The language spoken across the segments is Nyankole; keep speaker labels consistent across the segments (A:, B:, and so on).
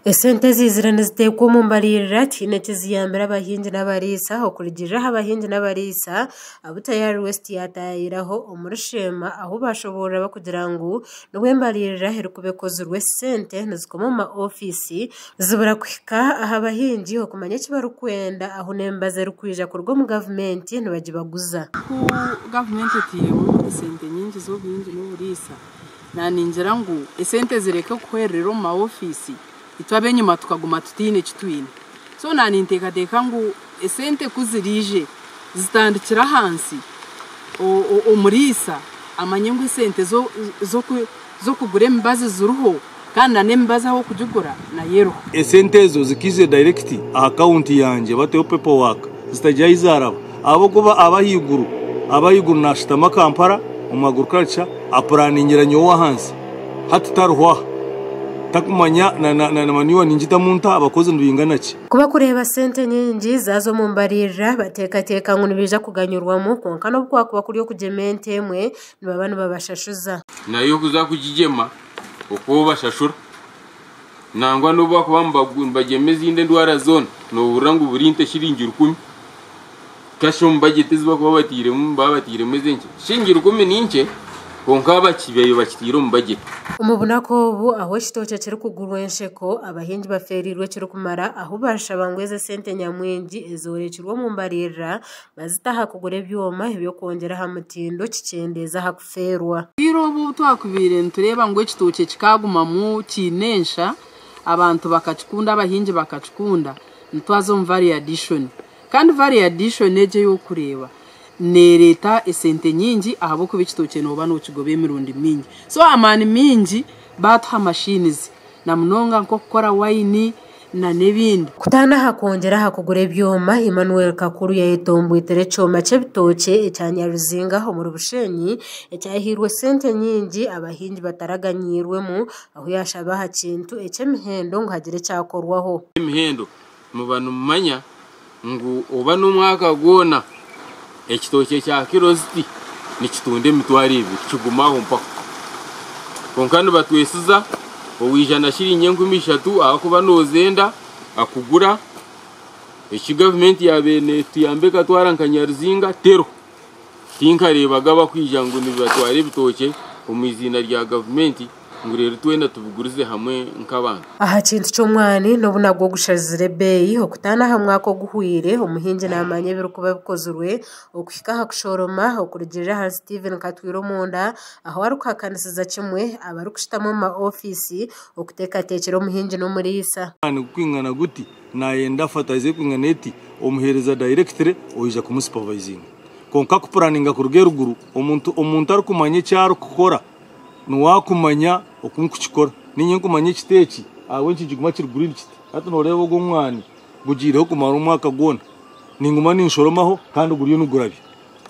A: Esente eziizire niziteekwa omu mbaririra tihaine eki ziyambire abahingi n'abariisa okurugiirira aha bahingi n'abariisa abu Tayari West yaataayiraho omuri Sheema ahu baashoboorora barikugira ngu n'obu embaririra erikuba ekozirwe esente nizikoma omu ma ofiisi zibura kuhika aha bahingi okumanya eki barikwenda ahu n'emibazi erikwija kuruga omu gavumenti nibagibaguza.
B: Ku gavumenti etairemu esente nyingi z'obuhingi n'oburiisa, Naningira ngu esente zireke kuhwererera omu ma ofiisi itwe ab'enyima tukaguma tutaine eki twine. So naninteekateeka ngu esente ku ziraije zitandikire ahansi, omuriisa amanye ngu esente z'okugura emibazi ziriho kandi na n'emibazi ah'okugigura nayo eriho.
C: Esente ezo zikaija direct aha akawunti yangye bateho paper work zitagira ahi zaaraba ahabw'okuba ab'ahaiguru ab'ahaiguru naashutama Kampala omu agriculture apuraningira nyowe ow'ahansi hati tariho aha takumanya na na na manure ningitamu nta abakozi nibaingana ki.
A: Ku bakureeba sente nyingi zaaza omu mbaririra bateekateeka ngu nibaija kuganyurwamu kwonka n'obu kwakuba kuri okugyema ente emwe nibaba nibabashashuza.
D: Nayo kuza kugigyema oku obashashura. Nangwa n'obu bakuba nibagyema ezindi endwara zoona, noohurira ngu buri nte shiringi rukumi. Kasha omu bajeti ezi bakuba batairemu nibaba batairemu ez'enkye. Shiringi rukumi ni nkye kwonka bakibaire bakitaire omu bajeti.
A: Omu bunaku obu ahu ekitookye kirikugurwa ensheko, abahingi bafeereirwe ekirikumara ahu barishaba ngu ezi esente nyamwingi ezoorekirwe omu mbaririra bazite aha kugura ebyoma eby'okwongyera aha mutindo kikyendeeze aha kufeerwa.
B: Obwire obu obu twakubaire nitureeba ngu ekitookye kikagumamu kiine ensha, abantu bakakikunda, abahingi bakakikunda, nitwaza omu value addition. Kandi value addition egyo ei orikureeba neereeta esente nyingi ahabw'okuba ekitookye nooba nookigoba emirundi mingi. So amaani maingi baatuha machines na munonga nk'okukora wayini n'ebindi.
A: Kutaana aha kwongyera aha kugura ebyoma, Emmanuel Kakuru yayetombwitire ekyoma ky'ebitookye ekya Nyaruzinga omuri Bushenyi ekyahairwe sente nyingi abahingi bataraganyiirwemu ahu yashaba aha kintu eky'emihendo ngu hagire ekyakorwaho.
D: Emihendo muba nimumanya ngu oba n'omwaka gwona ekitookye kya kiro ziti nikitunda emitwaro ebiri kiguma aho mpaho. Kwonka nibatwesiza owaija na shiringi 3000 ahakuba noozenda akugura, eki gavumenti yaabaire neetuyamba ekatwara nka Nyaruzinga teriho. Tinkareebaga abakwija ngu nibatwara ebitookye omu iziina rya gavumenti. ngu reero twena tubigurize hamwe nk'abantu.
A: Aha kintu ky'omwani n'obu nagwo gushazire ebeeyi okutaana aha mwaka oguhweire, omuhingi naamanya ebirikuba bikozirwe okuhika aha kushoroma okurugiirira ahari Stephen Katwire Omunda ahu arikuhakanisiza kimwe abarikushutama omu ma ofiisi okuteekateekyera omuhingi n'omuriisa.
C: Omwani gukwingana guti nayenda fertilizer erikwingana eti, omuheereza directly oija kumusupervisinga. Kwonka kupuraninga kuruga eruguru omuntu omuntu arikumanya eki arikukora Niwe akumanya oku nkukikora. Niinye nkumanya ekiti eki ahabw'enki nikiguma kiri green kiti. Hati nooreeba ogu omwani gugiireho kumara omwaka gwona. Ninguma ninshoromaho kandi guriyo nigurabya.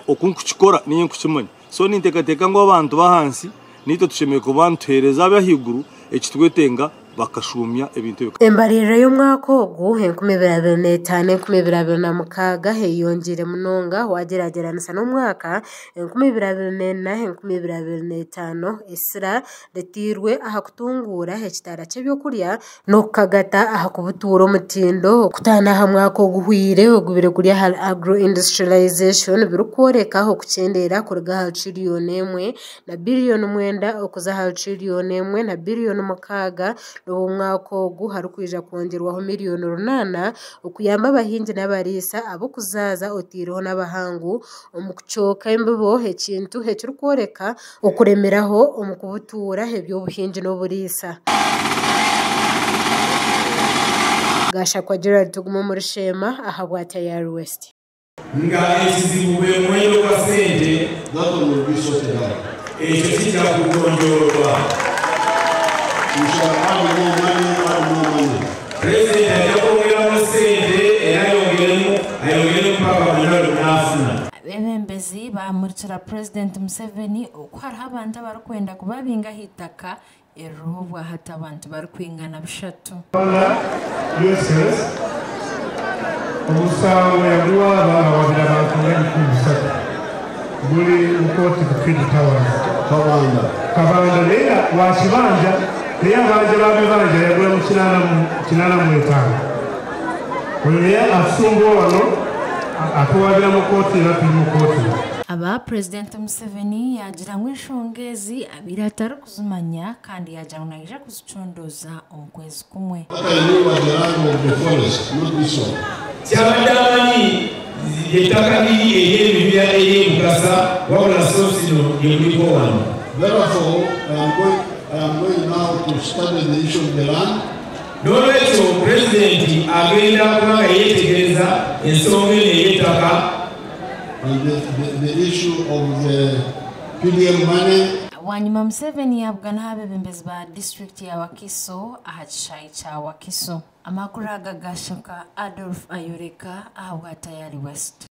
C: Oku nkukikora niinye nkukimanya. So ninteekateeka ngu abantu b'ahansi naitwe tushemereire kuba nituheereza ab'ahaiguru eki twetenga bakashuumya ebintu ebi.
A: Embaririra y'omwaka ogu, 2025, 2026, eyeyongyeire munonga waagyeragyeranisa n'omwaka 2024, 2025, Esira ritairwe aha kutunguura ekitaara ky'ebyokurya n'okukagata aha kubutuura omutindo okutaana aha mwaka oguhweire ogubire guri ahari Agro Industrialisation birikworeka okukyendeera kuruga ahari tiriyoni emwe na biriyoni mwenda okuza ahari tiriyoni emwe na biriyoni mukaaga n'obu omwaka ogu harikwija kwongyerwaho miriyoni runaana okuyamba abahingi n'abariisa ab'okuzaaza oteireho n'abahangu omu kucooka embibo ekintu ekirikworeka okuremeraho omu kubutuura eby'obuhingi n'oburiisa. Gashakwa Gerald Tugume omuri Sheema ahabwa Tayari West.
E: Nga ekizibu gwe muwendo gwa sente.
F: That one will be sorted out.
E: Ekyo kija kugonjoorwa.
F: We shall add more money, add more money.
E: Purezidenti aija kwongeramu sente era ayongeremu, ayongeremu paka mwena buri munaafuna.
G: Abeebembezi baamurikira Purezidenti Museveni oku hariho abantu abarikwenda kubabinga ah'eitaka eririho obwahati abantu barikwingana bishatu. Kabanda USS, Omusango yaguwaaba awabira abantu nga 3000 guli mu kooti ku Twin Towers.
F: Kabanda.
G: Kabanda naye nga wa kibanja.
H: Naye abanja babibanja yagula mu 85. Oyo naye atusumbuwa wano atuwabira mu kooti era tuli mu kooti.
G: Aba Purezidenti Museveni yaagira ngu enshonga ezi abaire atarikuzimanya kandi yaagira ngu naija kuzicondooza omu kwezi kumwe.
E: Kyabadde amanyi ettaka liri ery'ebibira ery'e Bukasa wabula so sino lye kuliko wano.
F: Therefore, I am going now to study the issue of the land.
E: N'olwekyo Pulezidenti agenda kuba nga yeetegereza ensonga eno ey'ettaka.
F: And the issue of the PDM money.
G: Bwanyima Museveni yaabuganaho abeebembezi ba disiturikiti ya Wakiso aha kishaayi kya Wakiso. Amakuru aga gaashoka Adolf Ayoreka ahabwa Tayari West.